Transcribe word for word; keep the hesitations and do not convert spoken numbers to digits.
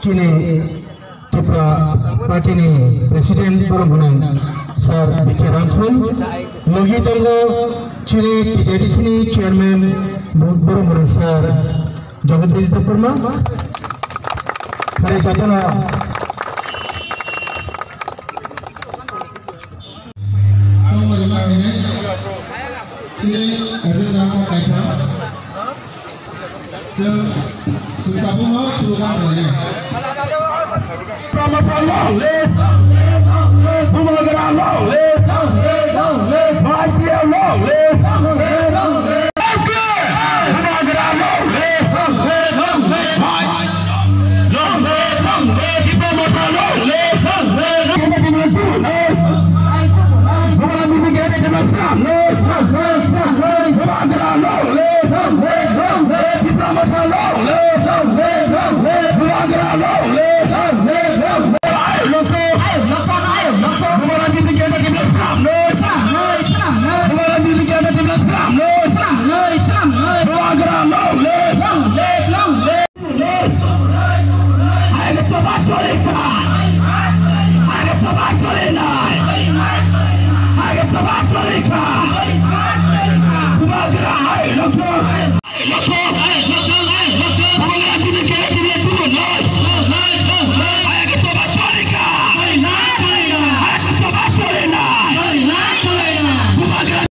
Chini Tripura Party ni President borok gwnang Sir B K Rangkhol, logi tongo chini T T D C ni Chairman borok gwnang Sir Jagadish Debbarma. Hari jotono Tongmani ma khainai. Chini agenda ma kaitham. Chwng swngchapungno slogan khlainai. Promoter long live! Bubagra long live! Y P F long live! Bubagra long live! Long live, long live, Tipra Motha long live, long live, long live. Bubagra long live, long live, long live. Bubagra long live, long live, long live. Tipra Motha long live, long live, long live. Bubagra long live, long live, long live. Bubagra long live, long live. Bubagra long live, long live, long live. Bubagra long live. Long live, long live. Hai ke toba chori kha. Hai ke toba chori nai. Hai ke toba chori kha. Bubagra hai lokho.